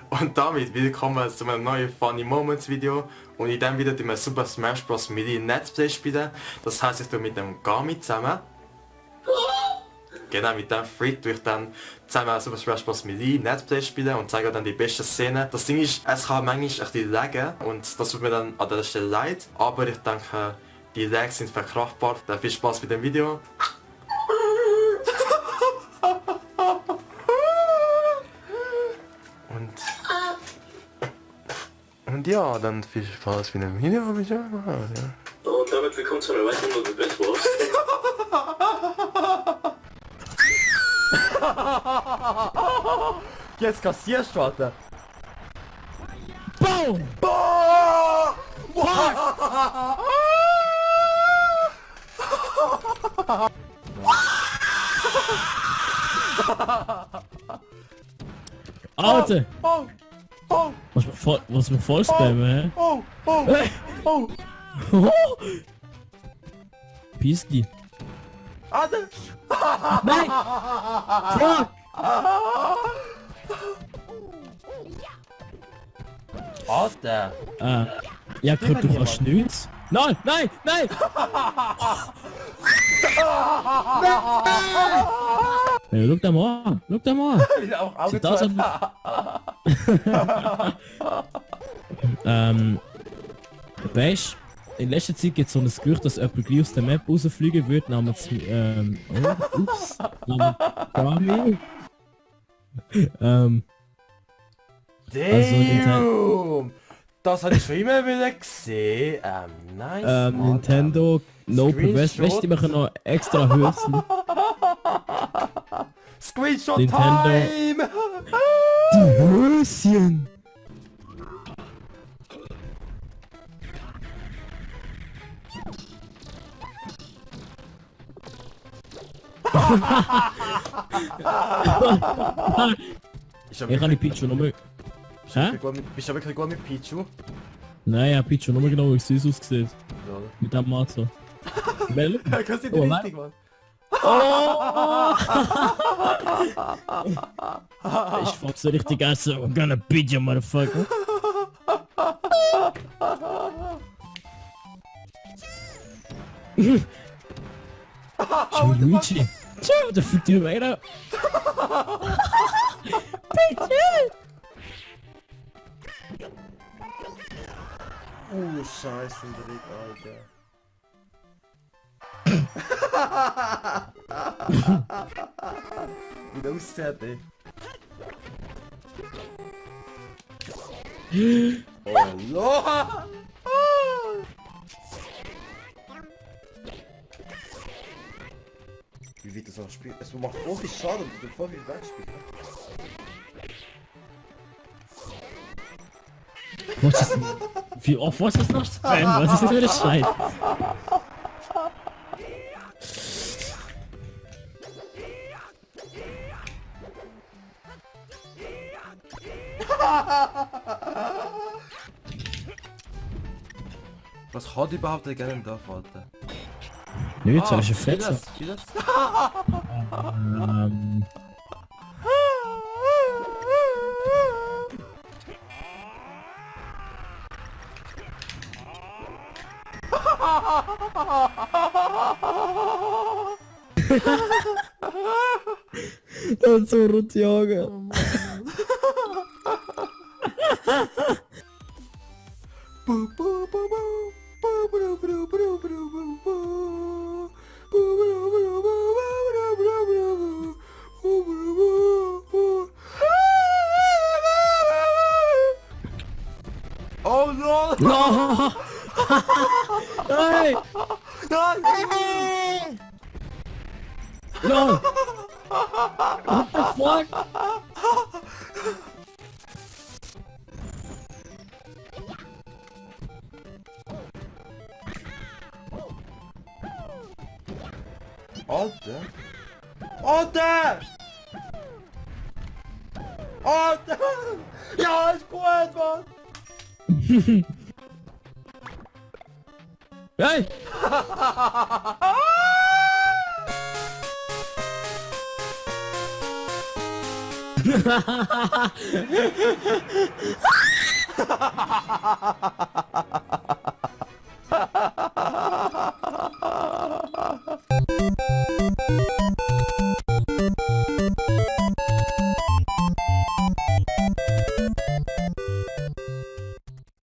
Und damit willkommen zu einem neuen Funny Moments Video. Und in diesem Video tun wir Super Smash Bros. Melee Let's Play spielen. Das heisst, ich tue mit dem Gami zusammen. Genau, mit dem Freak tue ich dann zusammen Super Smash Bros. Melee Let's Play spielen und zeige dann die besten Szenen. Das Ding ist, es kann manchmal ein bisschen laggen und das tut mir dann an der Stelle leid. Aber ich denke, die Lags sind verkraftbar. Dann viel Spaß mit dem Video. Und ja, dann viel Spaß mit dem Video, habe ich ja gemacht, ja. Und damit willkommen zu einer weiteren Runde Baseball. Jetzt kassierst du, Alter. Boom! Boah! Alter! Oh! Oh! Was mir voll spammen, hä? Oh! Oh! Oh! Piski. Alter! Nein! Fuck! Alter! Ja, gehört, du kannst nichts. Nein! Nein! Nein! Hey, schau dir mal an! Schau dir mal an! Wieder auch Auge Sieht aus, zu. Weißt, in letzter Zeit gibt es so ein Gerücht, dass jemand gleich aus der Map rausfliegen würde, namens ups, namens Gami. Damn! Das hatte ich schon immer wieder gesehen. Nice. Mann. Nintendo, no Progress, Screenshot. weißt du, die machen noch extra Höschen. Screenshot Nintendo. Time! Die Höschen! Ich hab Ich habe die Pichu noch mal... Hä? Bist du wirklich gut mit Pichu? Nein, ja, Pichu noch mal genau, wie es ausgesehen. Mit dem Matzo. Bell? Kannst du Oh, nicht nein. richtig, Mann? Ich fuck so richtig ass, so, I'm gonna beat you, motherfucker. Joe Luigi. Joe, der fliegt hier weiter. Oh, Scheiße, Dreck, Alter. Wie aussieht, ey. Oh, Loha! Wie wird das auch spielen? Es macht voll viel Schaden, du voll viel wegspielen. Was ist... Wie oft was ist noch Spam? Was ist das für eine Scheiß? Was hat überhaupt der gerne da, Alter? Nö, jetzt ist ein Fetzer. Wie das? Das ist so rund jagen. Oh no! No! Hey! Nein! No! What the fuck? Alter! Alter! Alter! Ja, ist gut, Mann! Hey!